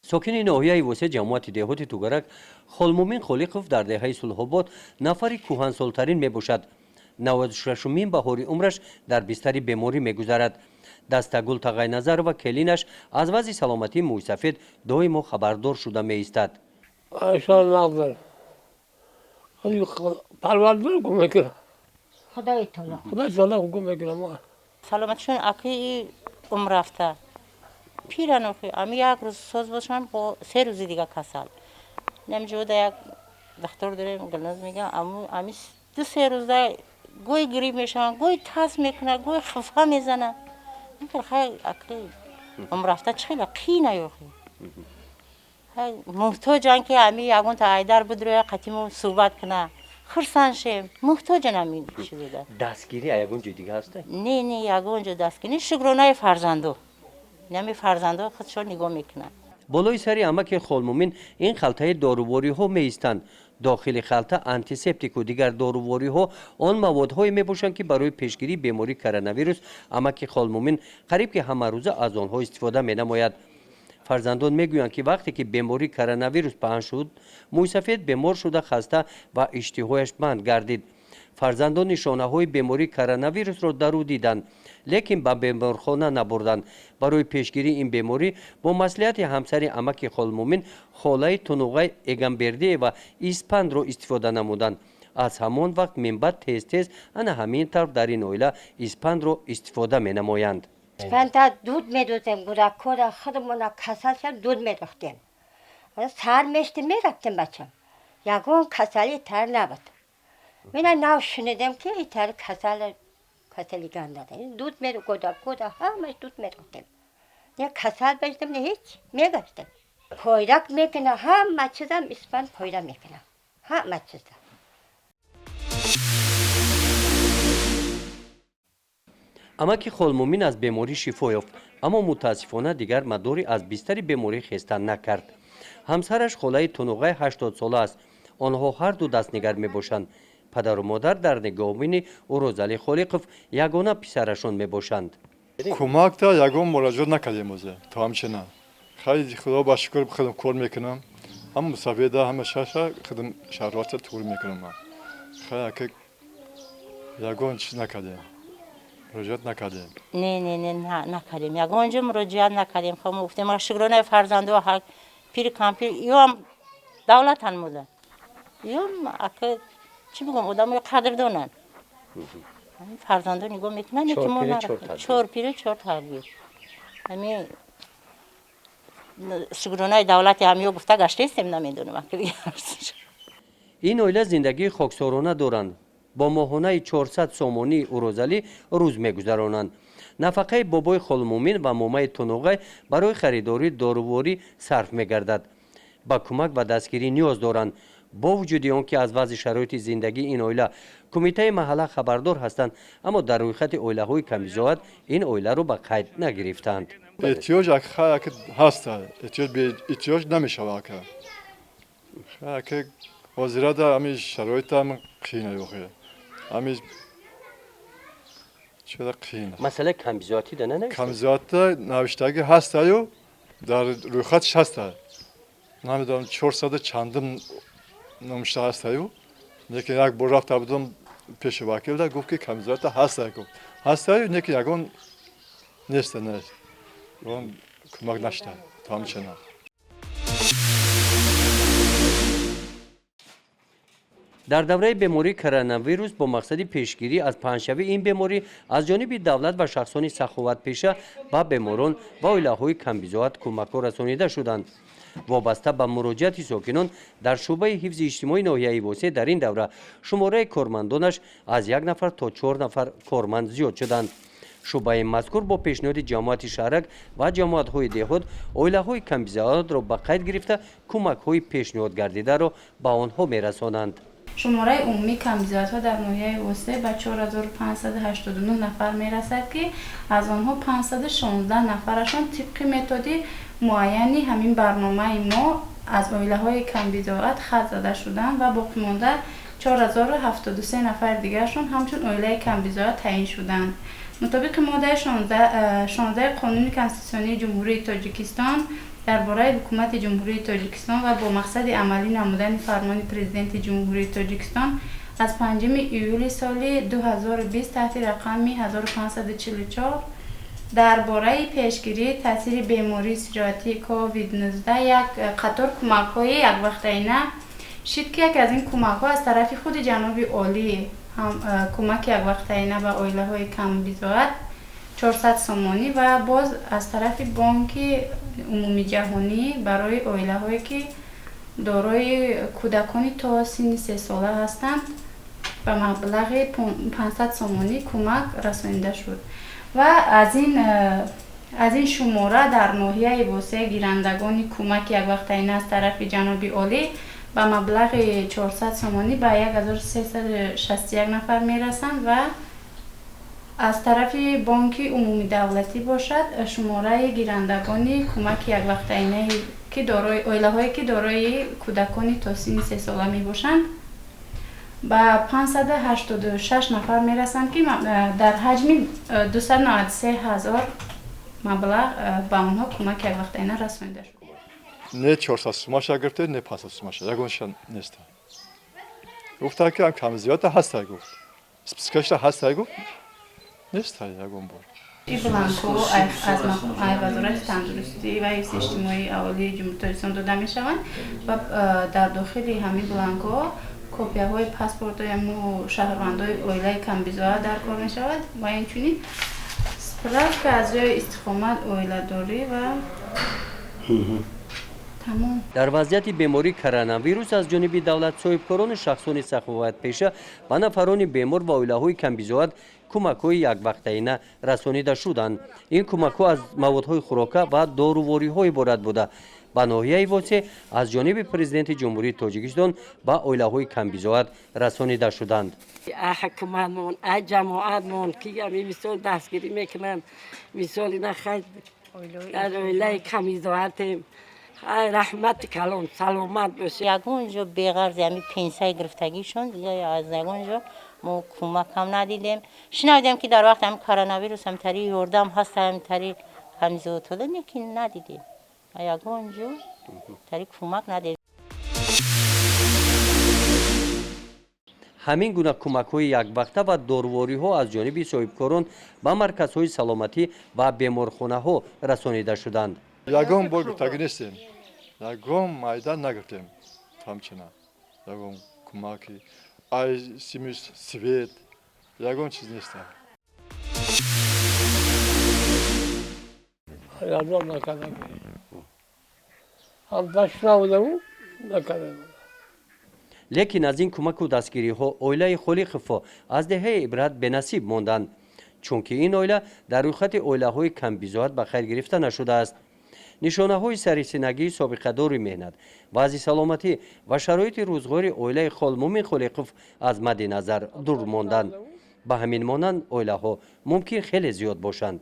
Сокини ноҳияи Восе, ҷамоати деҳоти Тугарак, Холмумин Холиқов дар деҳаи Сулҳобод нафари кӯҳансолтарин мебошад. 96-умин баҳори умраш дар бистари беморӣ мегузарад. Дастагул Тағайназарова, келинаш, аз вазъи саломатии мӯйсафед доимо хабардор шуда меистад. Парвардигор гум мекунад. Худои таоло. Худои таоло гум мекунад. Саломатишон аки умр рафта. Пиран охи, ами як рӯз соз бошанд, бо се рӯзи дига касал. Намҷода як дахтор дорем, Гулноз мегӯям, ами 2-3 рӯза гӯй грипп мешаванд, гӯй тас мекунад, гӯй хафа мезанад. Хай аки умр рафта чӣ хела қина охи. Муҳтоҷан ки ами ягонта айдар будроя қатимо суҳбат куна. Хурсанд шем, муҳтоҷан ами чизода. Дастгирӣ ягон ҷои дига ҳаста? Не, не, ягон ҷо дастгирӣ. Шукронаи фарзандо. Нами фарзандо худшон нигоҳ мекунанд. Болои сари амаки Холмумин ин халтаи дорувориҳо меистанд. Дохили халта антисептику дигар дорувориҳо, он маводҳое мебошанд, ки барои пешгирии бемории коронавирус амаки Холмумин қариб ки ҳамарӯза аз онҳо истифода менамояд. Фарзандон мегӯянд, ки вақте ки бемории коронавирус паҳн шуд, мӯйсафед бемор шуда, хаста ва иштиҳояш банд гардид. Фарзандон нишонаҳои бемории коронавирусро дар ӯ диданд, лекин ба беморхона набурданд. Барои пешгирии ин беморӣ бо маслиҳати ҳамсари амаки Холмумин, холаи Тунуғай Эгамбердиева, испандро истифода намуданд. Аз ҳамон вақт минбаъд тез-тез ана ҳамин тавр дар ин оила испандро истифода менамоянд. Испанда дуд медодем, гудаккора худмона касал шад, дуд медохтем. Сар мештем, мерафтем бачам. Ягон касали тар набуд. Мена нав шунидем, ки итар касал касали гандада. Дуд мед гудаккора ҳамаш дуд медохтем. Не касал баштем, не ҳеч, мегаштем. Фойдак мекуна, ҳама чизам испанд фойда мекуна. Ҳама чиза. Амаки Холмумин аз беморӣ шифо ёфт, аммо мутаассифона дигар мадори аз бистари беморӣ хестан накард. Ҳамсараш холаи Тунуғай 80сола аст. Онҳо ҳарду дастнигар мебошанд. Падару модар дар нигоҳубини Урозалӣ Холиқов, ягона писарашон мебошанд. Кӯмакта ягон муроҷиат накардем озе то ҳамчунон. Хайр, худо ба шукр, худам кор мекунам. Ҳам мусафеда, ҳама шаша худам шароита туғри мекунам ман. Хайр, ака, ягон чиз накардем. Муроҷиат накардем. Не, не, не, накардем. Ягон ҷо муроҷиат накардем. Хо мо гуфтем, шукронаи фарзандо, ҳар пири кампир, ёам давлатан муда. Ём ака чӣ бигӯям, одамои қадрдонанд. Фарзандо нигоҳ мекунанд, ки мо чор пиру чор тарбир. Ҳами шукронаи давлати ҳамиё гуфта гаштаистем, намедонам ака дигар. Ин оила зиндагии хоксорона доранд. Бо моҳонаи 400 сомонии Урозалӣ рӯз мегузаронанд. Нафақаи бобои Холмумин ва момаи Тунуғай барои харидории доруворӣ сарф мегардад. Ба кӯмак ва дастгирӣ ниёз доранд. Бо вуҷуди он ки аз вазъи шароити зиндагии ин оила кумитаи маҳалла хабардор ҳастанд, аммо дар рӯйхати оилаҳои камбизоат ин оиларо ба қайд нагирифтанд. Эҳтиёҷ ака ҳаст, эҳтиёҷ бе эҳтиёҷ намешава ака. Ака, ҳозирада ҳами шароитам қийна ёхе. Ҳами чида қийна. Масъалаи камбизоатӣ да нанавиштед? Камбизоатда навиштагӣ ҳастаю, дар рӯйхатш ҳаста. Намедонам, 400 чандум номишта ҳастаю, лекин як бор рафта будам пеши вакилда, гуфт, ки камбизоата ҳаста, гуфт. Ҳастаю, лекин ягон неста, нест. Ягон кӯмак нашта то ҳамчунон. Дар давраи бемории коронавирус бо мақсади пешгирӣ аз паҳншавии ин беморӣ аз ҷониби давлат ва шахсони саховатпеша ба беморон ва оилаҳои камбизоат кӯмакҳо расонида шуданд. Вобаста ба муроҷиати сокинон дар шӯъбаи ҳифзи иҷтимоии ноҳияи Восе дар ин давра шумораи кормандонаш аз як нафар то чор нафар корманд зиёд шуданд. Шӯъбаи мазкур бо пешниҳоди ҷамоати шаҳрак ва ҷамоатҳои деҳот оилаҳои камбизоатро ба қайд гирифта, кӯмакҳои пешниҳод гардидаро ба онҳо мерасонанд. Шумораи умумии камбизоатҳо дар ноҳияи Восе ба 4589 нафар мерасад, ки аз онҳо 516 нафарашон тибқи методи муайяни ҳамин барномаи мо аз оилаҳои камбизоат хат зада шуданд ва боқимонда 4073 нафари дигарашон ҳамчун оилаи камбизоат таъин шуданд. Мутобиқи моддаи 16 Қонуни Конститутсионии Ҷумҳурии Тоҷикистон дар бораи Ҳукумати Ҷумҳурии Тоҷикистон ва бо мақсади амалӣ намудани фармони Президенти Ҷумҳурии Тоҷикистон аз 5 июли соли 2020 таҳти рақами 1544 дар бораи пешгирии таъсири бемории сироятии COVID-19 як қатор кӯмакҳои яквақтаина шид, ки яке аз ин кӯмакҳо аз тарафи худи ҷаноби олӣ ҳам кӯмаки яквақтаина ба оилаҳои камбизоат 400 сомонӣ ва боз аз тарафи Бонки Умумиҷаҳонӣ барои оилаҳое ки дорои кӯдакони то синни 3 сола ҳастанд ба маблағи 500 сомонӣ кӯмак расонида шуд. Ва аз ин шумора дар ноҳияи Восеъ гирандагони кӯмаки яквақтаина аз тарафи ҷаноби олӣ ба маблағи 400 сомонӣ ба 1361 нафар мерасанд ва аз тарафи Бонки Умумидавлатӣ бошад, шумораи гирандагони кӯмаки яквақтаинаи ки дорои оилаҳое ки дорои кӯдакони то синни 3 сола мебошанд, ба 586 нафар мерасанд, ки дар ҳаҷми 293 ҳазор маблағ ба онҳо кӯмаки яквақтаина расонида шуд. Не 400 сумаша гирифте, не 500 сумаша, ягонша неста. Гуфта ки камзиёта ҳаста, гуфт, спискашта ҳаста, гуфт, неста ягон бор. Ин бланкҳо аз Вазорати тандурустӣ ва ҳифзи иҷтимоии аҳолии Ҷумҳурии Тоҷикистон дода мешаванд ва дар дохили ҳамин бланкҳо копияҳои паспортҳои мо шаҳрвандои оилаи камбизоат дар кор мешавад ва инчунин справка аз ҷои истиқомат, оиладорӣ ва тамом. Дар вазъияти бемории коронавирус аз ҷониби давлат, соҳибкорону шахсони саховатпеша ба нафарони бемор ва оилаҳои камбизоат кӯмакҳои яквақтаина расонида шуданд. Ин кӯмакҳо аз маводҳои хӯрока ва дорувориҳо иборат буда, ба ноҳияи Восеъ аз ҷониби Президенти Ҷумҳурии Тоҷикистон ба оилаҳои камбизоат расонида шуданд. Ҳукуматмон, ай ҷамоатмон, ки ами мисол дастгирӣ мекунанд, мисол ина хай дар оилаи камбизоатем, ай раҳмати калон, саломат бошед. Ягон ҷо беғарзи ами пенсияи гирифтагишон дига аз ягон ҷо мо кӯмакам надидем. Шунавидем, ки дар вақти ҳами коронавирус ҳамтари ёрдам ҳаста, ҳамтари камизоатода, лекин надидем, ягон ҷо тари кӯмак надидем. Ҳамин гуна кӯмакҳои яквақта ва дорувориҳо аз ҷониби соҳибкорон ба марказҳои саломатӣ ва беморхонаҳо расонида шуданд. Ягон бор гуфтагӣ нестем, ягон майда нагирифтем, ҳамчуна ягон кӯмаки ай сими свет, ягон чиз неста. Ёрдам накарда, ҳам дашнавудаму накарда. Лекин аз ин кӯмаку дастгириҳо оилаи Холиқовҳо аз деҳаи Ибрат бенасиб монданд, чунки ин оила дар рӯйхати оилаҳои камбизоат ба хайр гирифта нашудааст. Нишонаҳои сарисинагии собиқадори меҳнат, вазъи саломатӣ ва шароити рӯзғори оилаи Холмумин Холиқов аз мадди назар дур монданд. Ба ҳамин монанд оилаҳо мумкин хеле зиёд бошанд.